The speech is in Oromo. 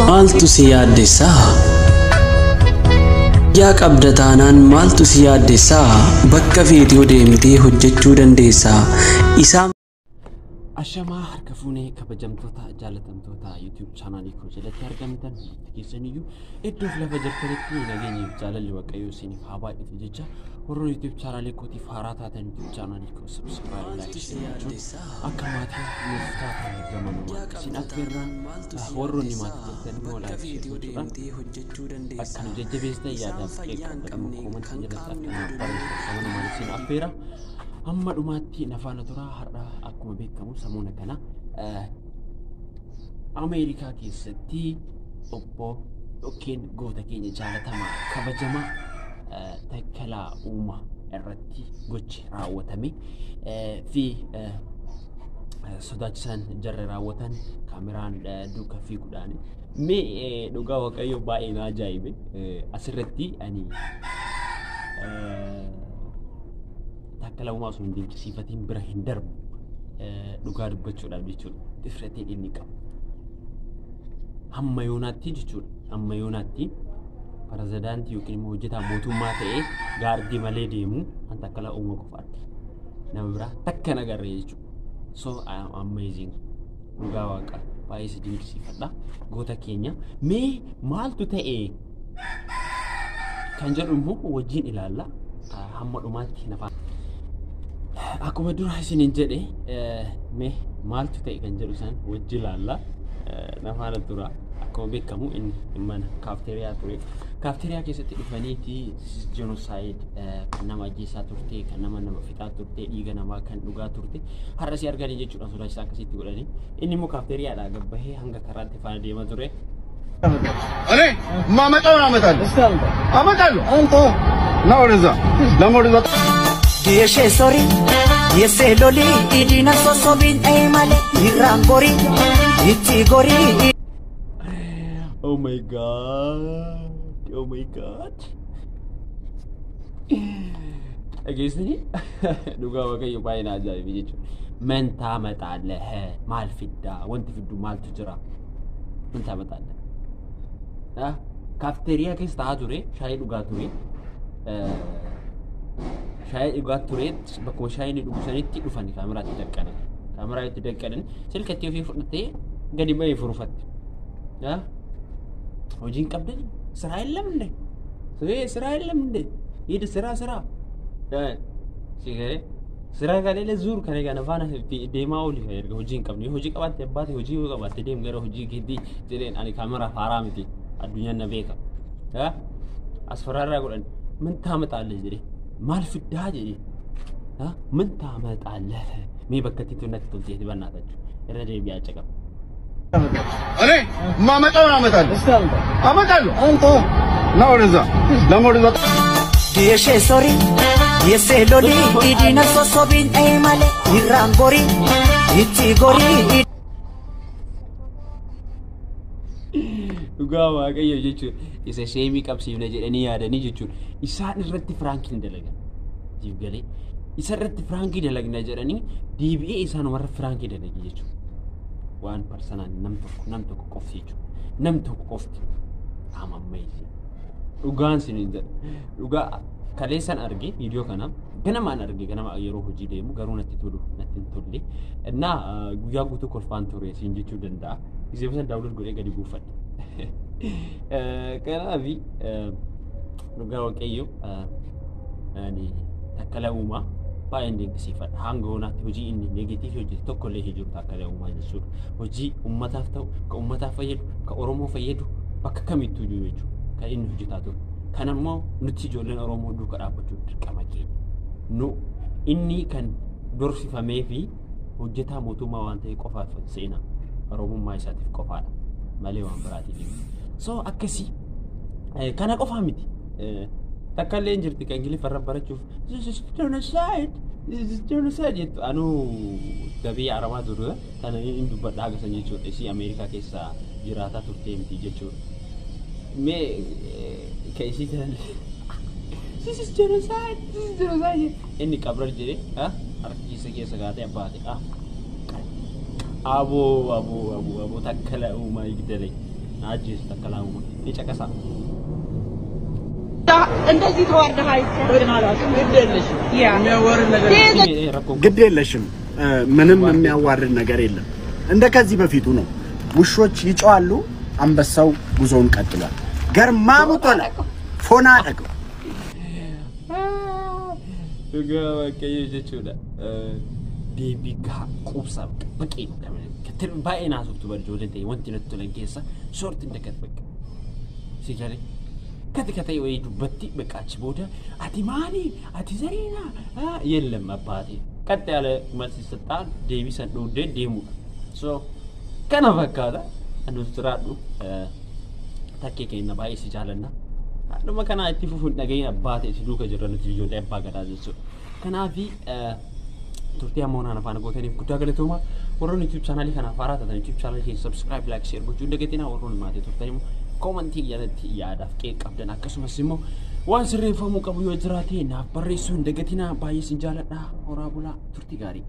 Maaltu si yaaddessaa? Yaa qabda taanaan maaltu si yaaddessaa? Bakka feete yoo deemtee hojjechuu dandeessaa. Isaan Ashamaa harka fuunee kabajamtoota jaalatamtoota YouTube chaanaalii koo jalatti argamtan hundi keessaniyyuu iddoo fi lafa jirtanitti nageenyiif jaalalli Waaqayyoo isiniif haa baay'atu jecha warroon YouTube chaanaalii kootiif haaraa taatan YouTube chaanaalii koo subscribe like share gochuun akka maatii nuuf taatan gamanumaan isin affeerraa warroonni maatii jettan immoo like share gochuudhaan akka nu jajjabeessitan yaadaaf qeeqa koomantii jalatti akka naaf barreessitan gamanumaan isin affeera. Hamma dhumaatti nafaana turaa. Har'a akkuma beekamu samuuna kana Ameerikaa keessatti obbo yookiin goota keenya jaalatamaa kabajamaa Takkalaa Uumaa irratti gochi raawwatame fi sodaachisan jarri raawwatan kaameraan duuka fiiguudhaan mee dhugaa Waaqayyo baay'ee na ajaa'ibe. Asirratti ani Takkalaa Uumaa osoo hin dinqisiifatiin bira hin darbu, dhugaa dubbachuudhaaf jechuudha. Difratee inni qabu. Hamma yoonaatti jechuudha. Hamma yoonaatti pirezidaantii yookiin immoo hojjetaa mootummaa ta'ee gaardii malee deemu kan Takkalaa Uumaa qofa arge. Nama biraa takka hin agarre jechuudha. So I am amazing. Dhugaa Waaqa baay'ee si dinqisiifadha. Goota keenya mee maaltu ta'e kan jedhu immoo wajjin ilaalla. Hamma dhumaatti nafa. Akkuma dura isiniin jedhe mee maaltu ta'e kan jedhu san wajji ilaalla. Nafaana tura. Akkuma beekamu inni mana kaafteeriyaa ture. Kaafteeriyaa keessatti dhufaniiti genocide kan nama ajjeesaa turte, kan nama nama fixaa turte, dhiiga namaa kan dhugaa turte. Har'a si arganii jechuudha sodaachisaa akkasitti godhanii. Inni immoo kaafteeriyaadhaa gabbahee hanga karaatti faana deemaa ture. እኔ የማመጣውን አመጣለሁ አመጣለሁ። ና ወደዛ ና ወደዛ። Yeshee sori, yesee loli, idina sosobiin ee malee irraan gori, itti gori. Oh my God. Oh my God. Dhageessanii dhugaa Waaqayyo baay'ee na ajaa'ibe jechuudha. Man taamaxaaleh maal fiddaa? Wanti fiddu maaltu jira? Man taamaxaaleh. Kaafteeriyaa keessa taa'aa ture, shaayii dhugaa ture. Shaayii dhugaa ture, bakkuma shaayii inni dhugu sanitti dhufan kaameraa itti daqqanan. Kaameraa itti daqqanan silkatti ofii fudhatee gadi ba'ee furufatte. Hojiin qabdan ስራ የለም እንዴ? ስራ የለም እንዴ? ሂድ ስራ ስራ ስራ ከሌለ ዙር ከኔ ጋር nafaana deemaa ooli erga hojii hin qabne. Hojii qabaatte abbaate hojii yoo qabaatte deem gara hojii keetii jedheen. Ani kaameraa haaraa miti, addunyaan na beeka. Asfaraarraa godhan ምን ታመጣለህ jedhe, maal fiddaa jedhe, ምን ታመጣለህ mee bakka itti natti tolteeti bannaatachuu irra deebi'aa caqaba. እኔ የማመጣውን አመጣለሁ አመጣለሁ። ና ወደዛ ና ወደዛ። Yeshee sori, yesee loli, idina sosobiin ee malee irraan gori, itti gori. Dhugaa Waaqayyo jechuudha. Isa sheemii qabsiifna jedhanii yaadanii jechuudha. Isaan irratti firaankii dalagan. Siif galee isa irratti firaankii dalagna jedhanii deebi'ee isaan warra firaankii dalage jechuudha. Waan parsanaan nam tokko nam tokko qofti jechuudha. Nam tokko qofti. Am amazing. Dhugaan siniin jedha. Dhugaa kaleessan arge viidiyoo kana ganamaan arge, ganama yeroo hojii deemu, garuu natti tolu natti hin tolle. Innaa guyyaa guutuu kolfaan ture siin jechuu danda'a. Gisee san download godhee gadi buufadhe. Kanaafi dhugaa Waaqayyo ani Takkalaa Uumaa baay'een dinqisiifadha. Hanga hoonaatti hojii inni negative hojjete tokko illee hin jiru Takkalaa Uumaa jechuudha. Hojii uummataaf ta'u, kan uummataaf fayyadu, kan Oromoo fayyadu bakka kamittuu jiru jechuudha. Kan inni hojjetaa ture. Kan ammoo nuti ijoolleen Oromoo duuka dhaabbachuu dirqama keenya. Nu inni kan dorsifamee fi hojjetaa mootummaa waan ta'e qofaaf seena. Oromummaa isaatiif qofaadha malee waan biraatiif miti. So akkasii kana qofaa miti. Takka illee hin jirti kan Ingiliffa irra barachuuf "This is genocide, this is genocide" jettu. Anuu biyya Arabaa ture tana hin dubbadha haga san jechuudha. Isii Ameerikaa keessa jiraataa turtee miti jechuudha. Mee ka isii tanallee "This is genocide, this is genocide" inni qabrar jedhee harka keessa keessa kaatee abbaate. Aboo aboo aboo aboo, Takkalaa Uumaa igdale. Na ajjeesu Takkalaa Uumaa. Ni caqasaa. እንደዚህ ተዋርደህ Rakkoon ግድ የለሽም። ምንም የሚያዋርድ ነገር የለም። እንደ ከዚህ በፊቱ ነው። ውሾች ይጮሃሉ፣ አንበሳው ጉዞውን ቀጥሏል። ገርማሙ ቶላ ፎና አደገው። Dhugaa Waaqayyo jechuudha. Deebii gahaa quubsaa baqee baay'ee naasoftu bara ijoolleen ta'e wanti natti tolan keessa soorti hin dagat bakka. Si galee kati katee wayii dubbatti bakka achi booda ati maali ati zariina የለም አባቴ ቀጥ ያለ መልስ ይሰጣል። Deebii san dhoodee deemudha. So kana fakkaata nuti jiraadhu takkee keenya baay'ee si jaalanna. Dhuma kanaa itti fufuun dhageenya abbaa ta'e si duuka jirra nuti ijoollee abbaa gadaa jechuudha. Kanaafi turtii amma onaan afaan gootaniif guddaa galatooma. Warroonni YouTube chaanaalii kanaaf haaraa taatan YouTube chaanaalii keenya subscribe, like, share gochuu hin dagatinaa. Warroonni maatii turtan immoo koomantii jalatti yaadaaf qeeqa qabdan akkasumas immoo waan sirreeffamuu qabu yoo jiraate naaf barreessuu hin dagatinaa. Baay'ee sin jaaladha. Horaa bulaa, turtii gaarii.